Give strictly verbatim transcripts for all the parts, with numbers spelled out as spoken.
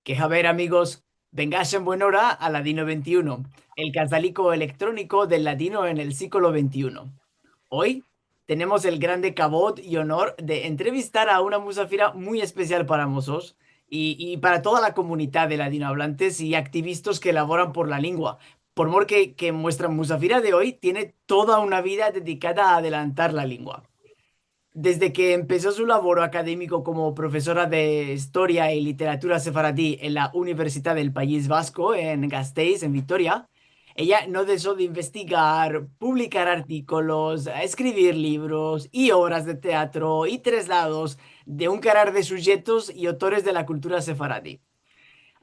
Ke haber, amigos, vengash en buena ora a Ladino vente i uno, el kazaliko elektroniko del ladino en el siglo vente i uno. Oy tenemos el grande kavod i onor de entrevistar a una musafira muy espesial para mozotros i, i para toda la komunidad de ladinoavlantes i aktivistas ke lavoran por la lengua, por mor ke, ke muestra musafira de oy tiene toda una vida dedikada a adelantar la lengua. Desde ke empeso su lavoro akademiko komo profesora de istoria i literatura sefaradi en la Universidad del Pais Basko, en Gasteiz, en Vitoria, eya no dejo de investigar, publikar artikolos, eskrivir livros i obras de teatro i traslados de un karar de sujetos i autores de la kultura sefaradi.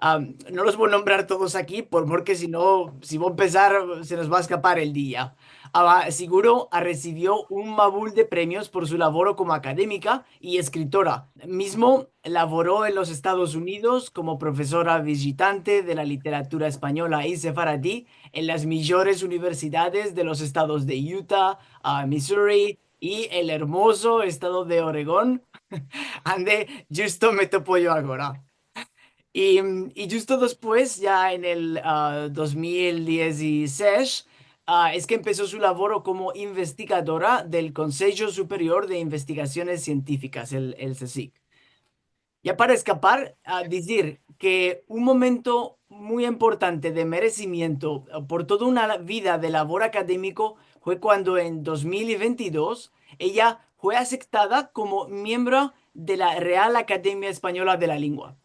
Am, no los vo a nombrar todos aki, por, porke si no, si vo a empesar, se mos va a eskapar el dia. Aba, siguro aresivió un mavul de premios por su lavoro komo akademika i eskritora. Mizmo lavoro en los Estados Unidos komo profesora vijitante de la literatura espanyola i sefaradi en las mijores universidades de los estados de Utah, a, Missouri i el ermozo estado de Oregon, ande djusto me topo yo agora. I, i djusto despues, ya en el, a, dos mil dizisesh, a, es ke empeso su lavoro komo investigadora del Konsejo Superior de Investigasiones Sientifikas, el, el sesik. Ya para eskapar, a, dizir ke un momento muy importante de meresimiento, a, por toda una vida de lavoro akademiko fue kuando en dos mil vente i dos eya fue aseptada komo miembro de la Real Akademia Espanyola de la Lengua.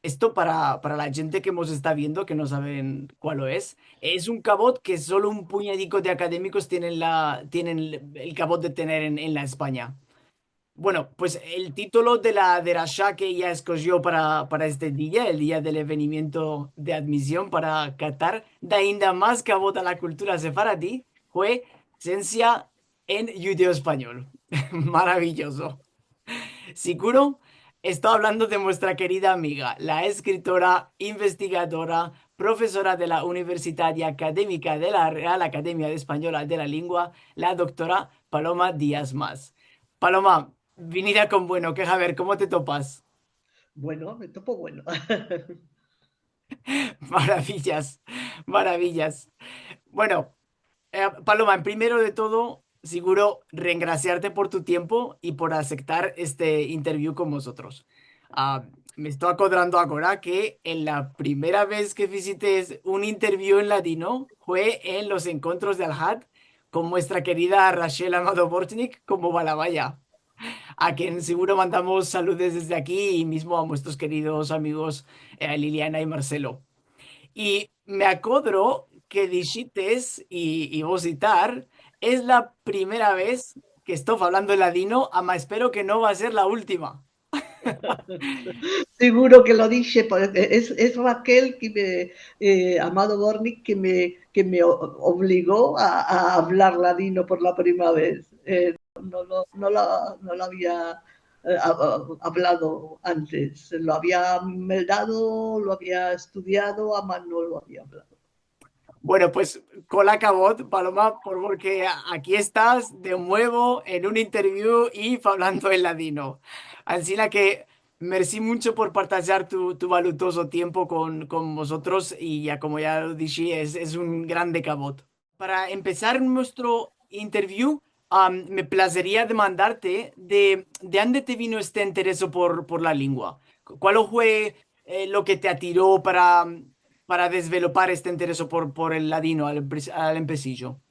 Esto para, para la djente ke mos esta viendo, ke no saven kualo es, es un kavod ke solo un puñadiko de akademikos tienen la, tienen el kavod de tener en, en la Espanya. Bueno, pues el titolo de la derasha ke eya eskojo para, para este dia, el dia del avenimiento de admision para katar, da ainda mas kavod a la kultura sefaradi, fue Sensia en Djudeo-Espanyol. Maraviyozo. Siguro esto avlando de muestra kerida amiga, la eskritora, investigadora, profesora de la Universidad i akademika de la Real Akademia Espanyola de la Lengua, la doktora Paloma Díaz Mas. Paloma, vinida kon bueno, ke haber, komo te topas? Bueno, me topo bueno. Maraviyas, maraviyas. Bueno, e, Paloma, en primero de todo, siguro rengrasiarte por tu tiempo i por aseptar este interview kon mozotros. A, me esto akodrando agora ke en la primera vez ke fizites un interview en ladino fue en los enkontros de Alhad kon muestra kerida Rachel Amado Bortnick komo Balabaya, a kien siguro mandamos saludes desde aki i mizmo a muestros keridos amigos, e, Liliana i Marcelo. I me akodro ke dishites, i, i vo a sitar, es la primera vez ke esto avlando en ladino, ama espero ke no va a ser la ultima. Siguro ke lo dishe, porke es, es Raquel ke me, e, Amado Bortnick ke me, ke me o-, ovligo a, a avlar ladino por la primera vez. E, no lo, no lo, no lo avia, e, a-, a-, avlado antes. Lo avia meldado, lo avia estudiado, ama no lo avia avlado. Bueno, pues, kol akavod, Paloma, por, porke a-, aki estas de muevo en un interview i avlando en ladino. Ansina ke, mersi muncho por partajar tu, tu valutozo tiempo kon, kon mozotros i ya, komo ya lo dishi, es, es un grande kavod. Para empesar muestro interview, am, me plazeria demandarte de, de ande te vino este intereso por, por la lengua. Kualo fue, e, lo ke te atiro para, para desvelopar este intereso por, por el ladino al empri-, al empesijo?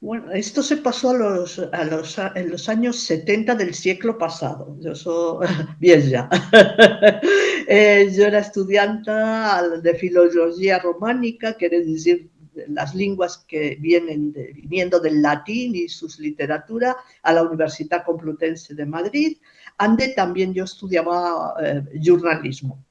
Bueno, esto se paso a los, a los, a, en los anyos setenta del sieklo pasado. Yo so vieja. E, yo era estudianta al-, de filolojia romanika, kere dizir las lenguas ke vienen de, viniendo del latin i sus literatura, a la Universidad Complutense de Madrid, ande tambien yo estudiava, e, jurnalizmo.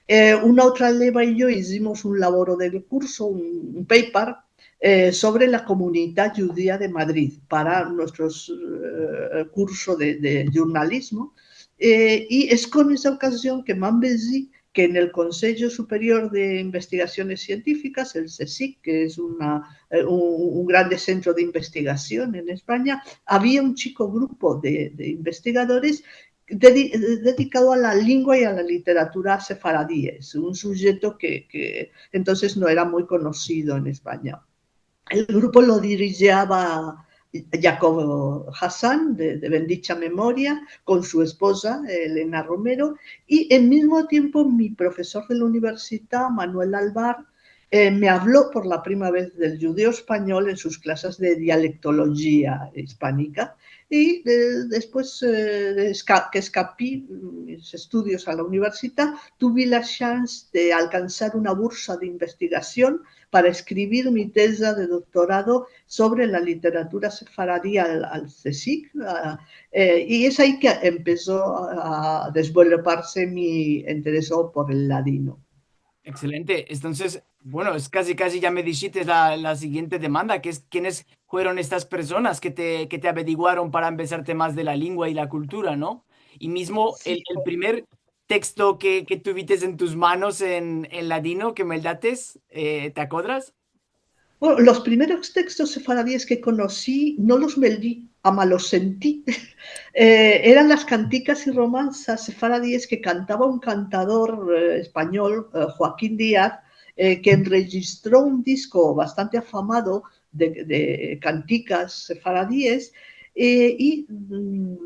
E, una otra aleva i yo izimos un lavoro del kurso, un, un paper, e, sovre la Komunidad Djudia de Madrid para muestros, e, kurso de, de jurnalizmo. E, i es kon esa okazion ke me ambezi ke en el Konsejo Superior de Investigasiones Sientifikas, el sesik, ke es una, e, un, un grande sentro de investigasion en Espanya, avia un chiko grupo de, de investigadores dedi-, dedikado a la lengua i a la literatura sefaradies, un sujeto ke, ke entonses no era muy konosido en Espanya. El grupo lo dirijiva Yaakov Hassan, de, de bendicha memoria, kon su espoza, Elena Romero, i al mizmo tiempo mi profesor de la universidad, Manuel Albar, eh, me avlo por la primera vez del djudeo-espanyol en sus klasas de dialektolojia ispanika. I, eh, despues, eh, de eska-, ke eskapi mis estudios a la universidad, tuvi la shans de alkansar una bursa de investigasion para eskrivir mi teza de doktorado sovre la literatura sefaradi al, al CSIC, a, eh, i es ayi ke empeso a, a dezveloparse mi intereso por el ladino. Ekselente. Entonses, bueno, es kaji, kaji ya me dishites la, la sigiente demanda, ke es, kienes fueron estas personas ke te, ke te averiguaron para ambezarte mas de la lengua i la kultura, no? I mizmo el, el primer teksto ke, ke tuvites en tus manos en, en ladino, ke meldates, eh, te akodras? Bueno, los primeros tekstos sefaradies ke konosi no los meldi, ama los senti. Eh, eran las kantikas i romansas sefaradies ke kantava un kantador, eh, espanyol, eh, Joaquín Díaz, eh, ke enrejistro un disko bastante afamado de, de kantikas sefaradies, eh, i, mm,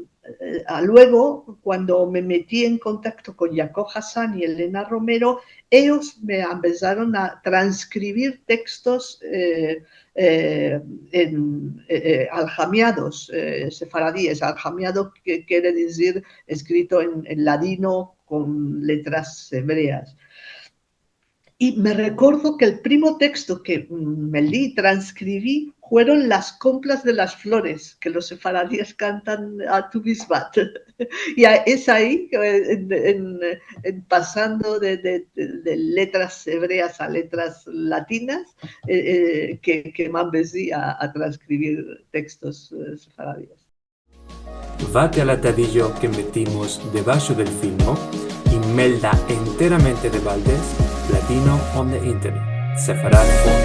eh, a, luego, kuando me meti en kontakto kon Yaakov Hassan i Elena Romero, eyos me empesaron a transkrivir tekstos, eh, eh, en, eh, eh, aljamiados, eh, sefaradies. Aljamiado ke kere dizir eskrito en, en ladino kon letras ebreas. I me rekordo ke el primo teksto ke, mm, meldi, transkrivi, fueron las Complas de las Flores, ke los sefaradies kantan a Tu Bisbat. I a, es ayi, en, en, en pasando de, de, de, de letras ebreas a letras latinas, eh, eh, ke, ke me ambezi a, a transkrivir tekstos, eh, sefaradies. Vate al atadijo ke metimos debasho del filmo i melda enteramente de baldes Ladino on the Internet, Sefarad Forum.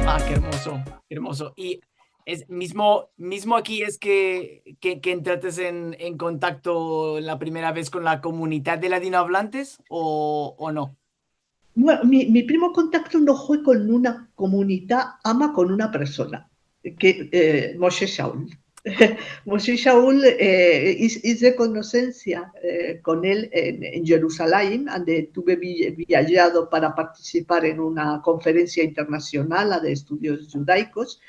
Ah, ke ermozo, ke ermozo. I es mizmo, mizmo aki es ke, ke, ke entrates en, en kontakto la primera vez kon la komunidad de ladinoavlantes o, o no? Bueno, mi, mi primo kontakto no fue kon una komunidad, ama kon una persona, ke, eh, Moshe Shaul. Moshe Shaul, eh, iz-, ize konosensia, eh, kon el en, en Yerushalayim, ande tuve vi-, viajado para partisipar en una konferensia internasional, la de estudios djudaikos,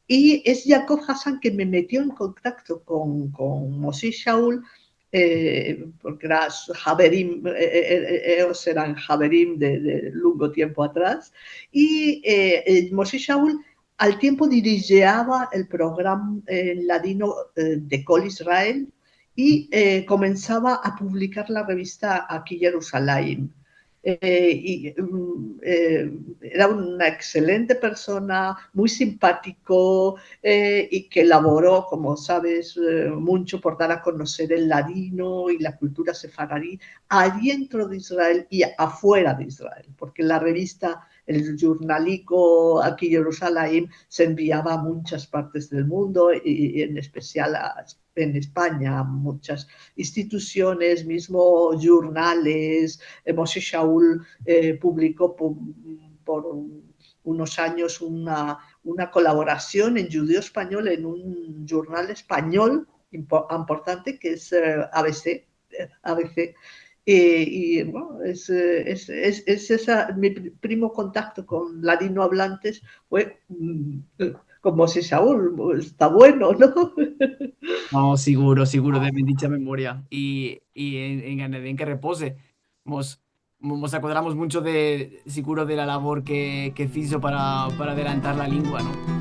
i es Yaakov Hassan ke me metio en kontakto kon, kon Moshe Shaul, eh, porke era haverim, eh, eh, eh, eyos eran haverim de, de lungo tiempo atras, i, eh, eh, Moshe Shaul al tiempo dirijiva el programa, eh, en ladino, eh, de Kol Israel, i, eh, komensava a publikar la revista Aki Yerushalayim. Eh, i, mm, eh, era una ekselente persona, muy simpatiko, eh, i ke lavoro, komo saves, eh, muncho por dar a konoser el ladino i la kultura sefaradi adientro de Israel i afuera de Israel, porke la revista, el djurnaliko Aki Yerushalayim se enviava a munchas partes del mundo i, i en espesial a en Espanya, munchas institusiones, mizmo djurnales. Eh, Moshe Shaul, eh, publiko po-, por unos anyos una, una kolaborasion en djudeo-espanyol en un djurnal espanyol impo-, importante ke es, eh, A B C, eh, A B C. Eh, i, bueno, es, eh, es, es, es esa, mi pri-, primo kontakto kon ladinoavlantes fue, mm, eh, komo si Shaul, esta bueno, no? No, siguro, siguro, de bendicha memoria. I, i en, en Gan Eden ke repose. Mos, mo-, mos akodramos muncho de, siguro, de la lavor ke, ke fizo para, para adelantar la lengua, no?